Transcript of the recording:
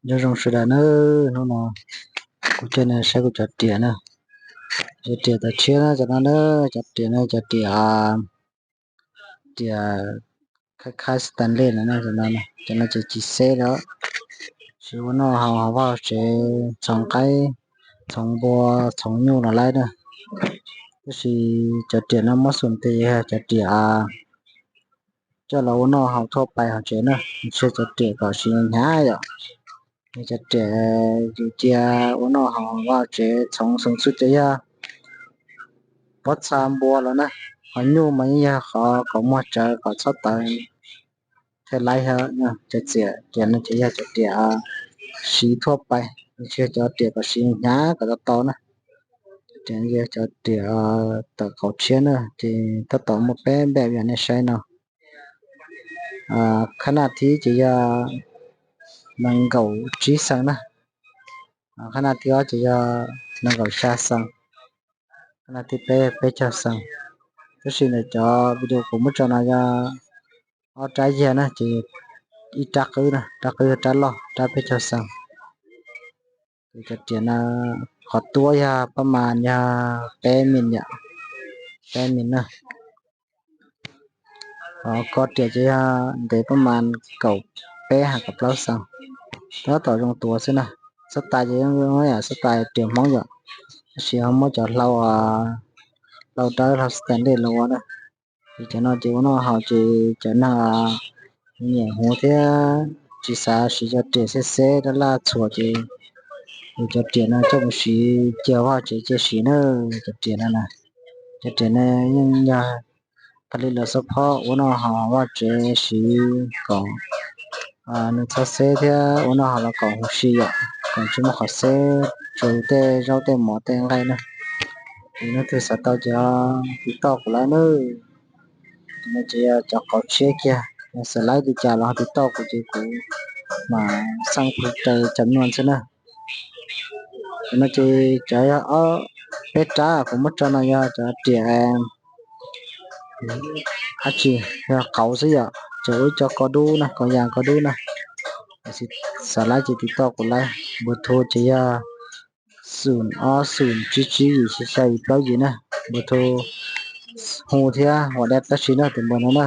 Nyob zoo sawv daws na, hnub no kuv coj nej saib kuv cov riam na. Cov riam tawm tshiab na, cov no na, cov riam na, cov riam, riam khab khab stainless no na, cov no, cov no ces tsis xeb lawm, tsis ua noj haus vaj tsev, txhoov qaib, txhoov npua, txhoov nyuj los laib na. Tab sis cov riam no muab xum tes yog cov riam coj los ua noj haus thuaj pais hauv tsev na, tsis yog cov riam kom siv hnyav yom. Cov riam yus cia ua noj haus vaj tsev txhoov xum xwb ces yog pob txha npua los na, qhov nyuj mas yeej yog qhov kom muag tsawv kom txhob tawv thiaj laib thiab. Cov riam no ces yog cov riam siv thuaj pais, tsis yog cov riam kom siv hnyav kom tau tau na. Cov riam yog cov riam tawm qaum tshiab na, ces tab tom muaj peb npej yam nej saib no. Khab naj thib ces yog nees nkaum tsib xees na. Khab naj thib ob ces yog nees nkaum xya xees. Khab naj thib peb peb caug xees. Tab sis ntawm cov video kuv muab tso no yog ob rab yag na, ces ib rab qwb na, rab qwb yog rab loj, rab peb caug xees. Ces cov riam no qhov tuab yog pab mas yog peb mis yom, peb mis na. Qhov ko riam ces yog ntev pab mas kaum peb hais kaum plaub xees. Tab tom zoo tuav xwb na. Xab tais ces yam xab tais riam Hmoob yom, tab sis ho muab cov hlau, hlau dawb hlau stainless los ua na. Ces cov no ces ua noj haus ces cov neeg nyiam huv thiab tsis xav siv cov riam xeb xeb dab laj txhuam ces yus cov riam no coj mus siv cia vaj tsev cia siv na. Cov riam no na, cov riam no yeej yog pha li lawv xab phob ua noj haus vaj tsev siv kom nws txhob xeb thiab ua noj haus los kom huv si yom, kom tsis muaj qhov xeb tsuas tej zaub tej mov tej nqaij na. Ces leej twg xav tau ces tiv toj kuv lawm na. Ces no ces yog cov qauv tshiab kiag, yog xav laib li cas los ho tiv toj kuv ces kuv mam xaj phu raws cam nyuaj xwb na. Ces no ces cov yog ob peb rab kuv muab tso no yog cov riam dab tsi, yog qauv xwb yom, ces ua ib co ko dub na, ko yas ko dub na. Xav laib ces tiv toj kuv lawm, npawb thu ces yog xum ob xum tsib tsib yim xya xya yim plaub yim na, npawb thu hu thiab WhatsApp tab sis na tus npawb no na.